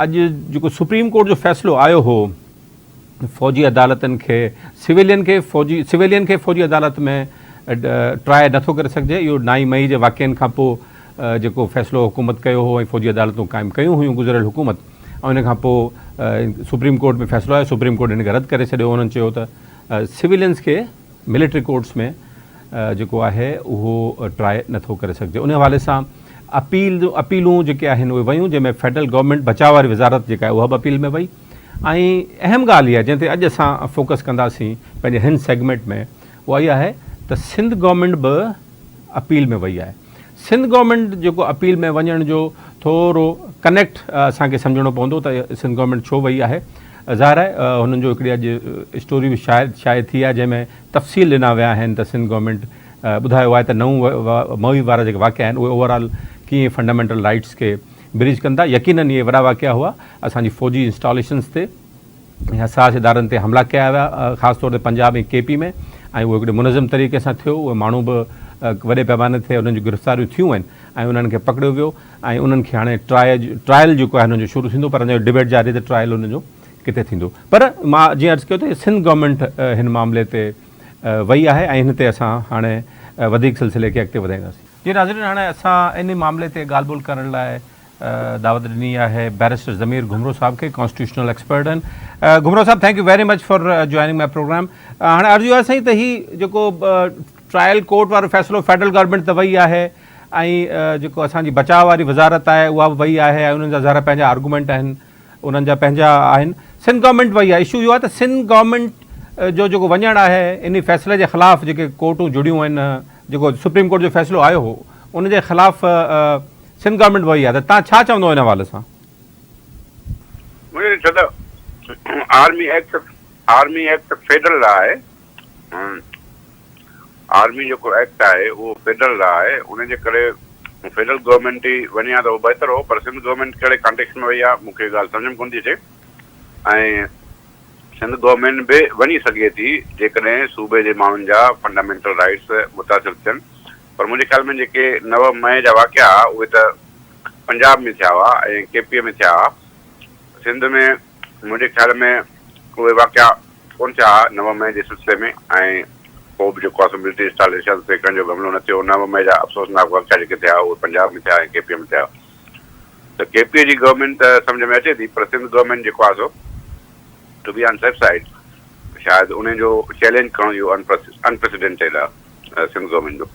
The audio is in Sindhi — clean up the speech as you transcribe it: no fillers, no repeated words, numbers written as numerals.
اڄ جيڪو سپريم ڪورٽ جو فيصلو آيو هو فوجي عدالتن کي سويلين کي فوجي سويلين کي فوجي عدالت ۾ ٽرائي نٿو ڪري سگهجي اهو نائين مئي جي واقعن کان پوء جيڪو فيصلو حڪومت ڪيو هو ۽ فوجي عدالتون قائم ڪيون هيون گذريل حڪومت ۽ ان کان پوء سپريم ڪورٽ ۾ فيصلو آيو سپريم ڪورٽ ان کي رد ڪري ڇڏيو انهن چيو ته سويلينز کي ملٽري ڪورٽس ۾ جيڪو آهي اهو ٽرائي نٿو ڪري سگهجي ان حوالي سان اپيل اپيلون جيڪي آهن اهي ويون جنهن ۾ فيڊرل گورنمينٽ بچاء واري وزارت جيڪا آهي اها به اپيل ۾ وئي ۽ اهم ڳالهه اها جنهن تي اڄ اسان فوڪس ڪنداسين پنهنجي هن سيگمينٽ ۾ اها اها آهي ته سنڌ گورنمينٽ به اپيل ۾ وئي آهي سنڌ گورنمينٽ جيڪو اپيل ۾ وڃڻ جو ٿورو ڪنيڪٽ اسان کي سمجهڻو پوندو ته سنڌ گورنمينٽ ڇو وئي آهي ظاهر آهي هنن جو هڪڙي اڄ اسٽوري به شايد شايع ٿي آهي جنهن ۾ تفصيل ڏنا ويا آهن ته سنڌ گورنمينٽ ٻڌايو آهي ته نو مئي وارا جيڪي واقعا آهن اهي اوور آل ڪيئن فنڊامينٽل رائٽس کي بريچ ڪن ٿا يقينن اهي وڏا واقعا هئا اسان جي فوجي انسٽاليشنز تي ۽ حساس ادارن تي حملا ڪيا ويا خاص طور تي پنجاب ۽ ڪي پي ۾ ۽ اهو هڪڙي منظم طريقي سان ٿيو اهي ماڻهو به وڏي پيماني تي انهن جون گرفتاريون ٿيون آهن ۽ انهن کي پڪڙيو ويو ۽ انهن کي هاڻي ٽرائل جيڪو آهي انهن جو شروع ٿيندو پر اڃا ڊبيٽ جاري ته ٽرائل انهن جو ڪٿي ٿيندو پر مان جيئن عرض ڪيو ته سنڌ گورنمينٽ هن معاملي تي وئي آهي ۽ هن تي اسان هاڻي وڌيڪ سلسلي کي اڳتي وڌائينداسين. جي ناظرين هاڻي اسان ان معاملي تي ڳالهه ٻولهه ڪرڻ لاء دعوت ڏني آهي بئريسٽر ضمير گهمرو صاحب کي ڪانسٽيٽيوشنل ايڪسپرٽ آهن گهمرو صاحب thank you very much for joining my programme هاڻي عرض اهو آهي سائين ته هي جيڪو ٽرائل ڪورٽ وارو فيصلو فيڊرل گورنمينٽ ته وئي آهي ۽ جيڪو اسان جي بچاء واري وزارت آهي اها به وئي آهي ۽ انهن جا ظاهر پنهنجا آرگومينٽ آهن انهن جا پنهنجا آهن سنڌ گورنمينٽ وئي آهي اشو اهو آهي ته سنڌ گورنمينٽ جو جيڪو وڃڻ آهي انهي فيصلي جي خلاف جيڪي ڪورٽون جڙيون آهن جيڪو سپريم ڪورٽ جو فيصلو آيو هو ان جي خلاف سنڌ گورنمينٽ وئي آهي ته تان ڇا چوندو ان حوالي سان؟ منهنجو ڇو ته army act army act federal law آهي آرمي جيڪو ايڪٽ آهي اهو فيڊرل لا آهي ان جي ڪري فيڊرل گورنمينٽ ئي وڃي ها ته اهو بهتر هو پر سنڌ گورنمينٽ ڪهڙي ڪانٽيڪسٽ ۾ وئي آهي مون کي ڳالهه سمجهه ۾ ڪونه ٿي اچي ۽ سنڌ گورنمينٽ به وڃي سگهي ٿي جيڪڏهن صوبي جي ماڻهن جا فنڊامينٽل رائيٽس متاثر ٿين پر منهنجي خيال ۾ جيڪي نو مئي جا واقعا ها اهي ته پنجاب ۾ ٿيا هئا ۽ ڪي پي ۾ ٿيا ها سنڌ ۾ منهنجي خيال ۾ اهي واقعا ڪونه ٿيا ها نو مئي جي سلسلي ۾ ۽ پوء به جيڪو آهي سو ملٽري انسٽاليشنز تي ڪنهن جو به حملو نه ٿيو نو مئي جا افسوسناڪ واقعا جيڪي ٿيا اهي پنجاب ۾ ٿيا ۽ ڪي پي ۾ ٿيا ته ڪي پي جي گورنمينٽ ته سمجهه ۾ اچي ٿي پر سنڌ گورنمينٽ جيڪو آهي سو to be on safe side شايد انهي جو چئلينج ڪرڻ اهو انپريسيڊنٽيڊ آهي سنڌ گورنمينٽ جو.